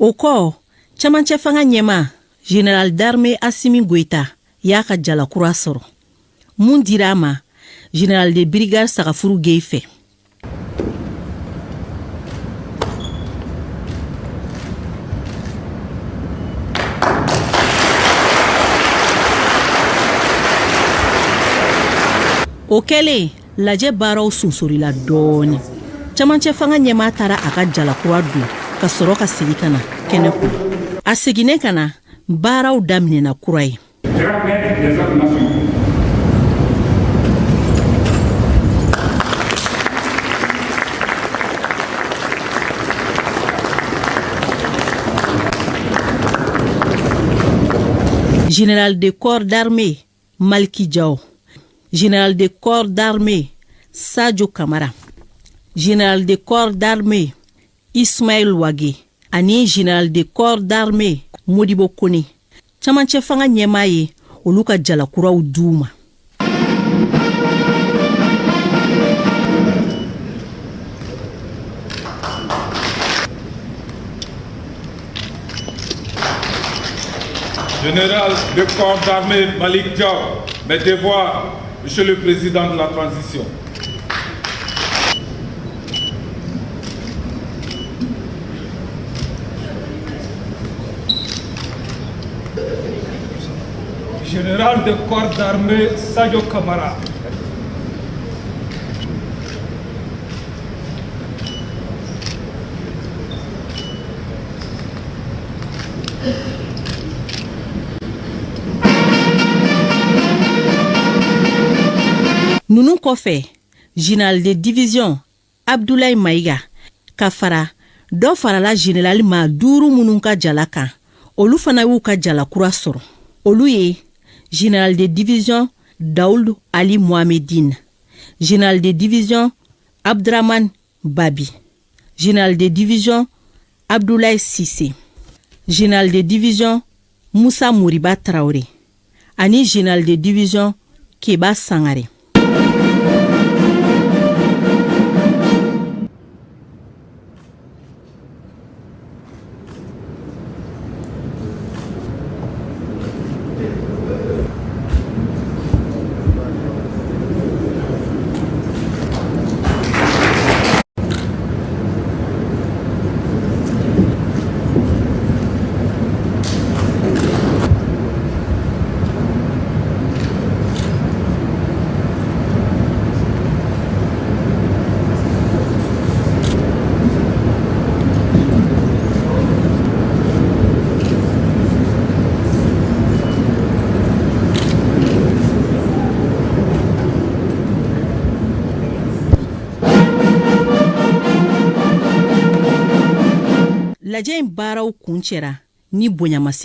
O kɔ, camancɛ fanga ɲɛmaa général d'armée Asimi Goyita y'a ka jala kura sɔrɔ, mun dira a ma général de brigade Sagafuru Geye fɛ. O kɛlen, lajɛ baaraw sonsorila dɔɔni. Camancɛ fanga ɲɛmaa taara a ka jalakura don ka sɔrɔ ka segin ka na kɛnɛ kɔnɔ. A seginnen ka na, baaraw daminɛna kura ye. Général de corps d'armée Maliki Diaw, général de corps d'armée Sadio Kamara, général de corps d'armée Ismaël Wage ani général de corps d'armée Modibo Kone, camancɛ fanga ɲɛmaa ye olu ka jalakuraw d'u ma. Général de corps d'armée Malik Diaw, mes devoirs, Monsieur le Président de la Transition. Général de corps d'armée Sadio Kamara. Ninnu kɔfɛ, général de division Abdoulaye Mayiga ka fara dɔ farala général maa duuru minnu ka jala kan, olu fana y'u ka jala kura sɔrɔ. Olu ye général de division Daoud Ali Mohamedine, général de division Abdraman Babi, général de division Abdoulaye Cissé, général de division Moussa Moriba Traoré ani général de division Keba Sangare. Lajɛ in baaraw kuncɛra ni bonyamasegin.